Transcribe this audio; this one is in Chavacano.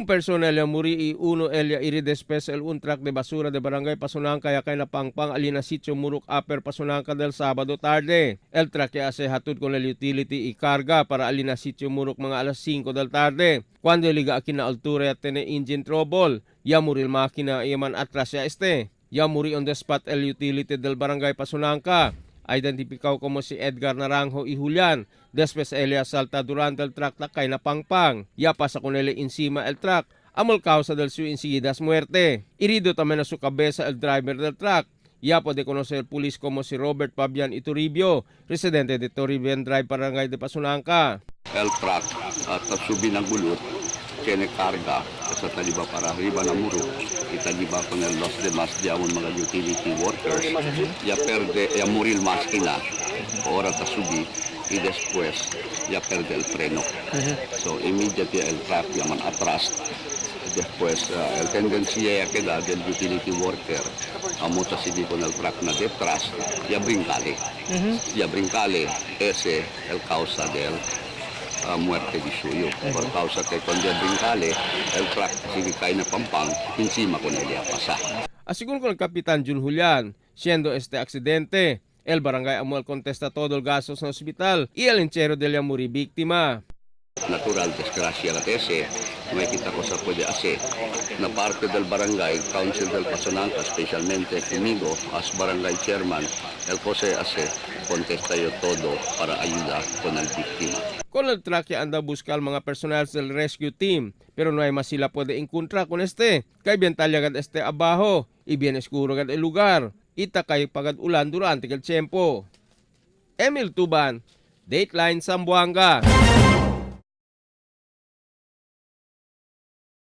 Un persona ella muri y uno ella iri después el un truck de basura de barangay Pasonanca ya kay napangpang alina sitio Muruk Upper Pasonanca del sábado tarde. El truck ya hace hatud con el utility y carga para alina sitio Muruk mga alas 5 del tarde. Cuando liga aquí na altura ya tiene engine trouble. Ya muri el máquina y man atrás ya este. Ya muri on the spot el utility del barangay Pasonanca. Identificado como si Edgar Naranjo y Julian. Después ella salta durante el truck na kay napangpang. Ya pasa con él encima el truck. Amol causa del su enseguida muerte. Herido también a su cabeza el driver del truck. Ya puede conocer el pulis como si Robert Fabian Ituribio, residente de Toribien Drive, Barangay de Pasonanca. El truck at subi ng gulot tiene carga sa taliba para arriba na muro italiba con el los demás de aún mga utility workers, ya perde, ya muril máquina ora ta subi y después ya perde el freno, so immediately el truck yaman atrás. Después el tendencia ya queda del utility worker amuta sige con el truck na detrás, ya brincale, ya brincale. Ese el causa del muerte di suyo. Por causa que cuando ya brincale, el truck sigue cae na pampang, encima con él ya pasa. Asegún con el capitán Jun Julian, siendo este accidente, el barangay Amuel contesta todo el gastos en hospital y el entierro de la muri víctima. Natural desgracia la ese, may kita cosa puede hacer. Na parte del barangay, council del Pasonanca, especialmente conmigo, as barangay chairman, el cosa hace, contesta yo todo para ayudar con el víctima. Con el truck ya anda a buscar mga personal del rescue team, pero no hay más sila puede encontrar con este. Kay bien talagad este abajo, y bien oscuro gad el lugar. Ita kay pagad ulan durante el tiempo. Emil Tuban, Dateline Zamboanga.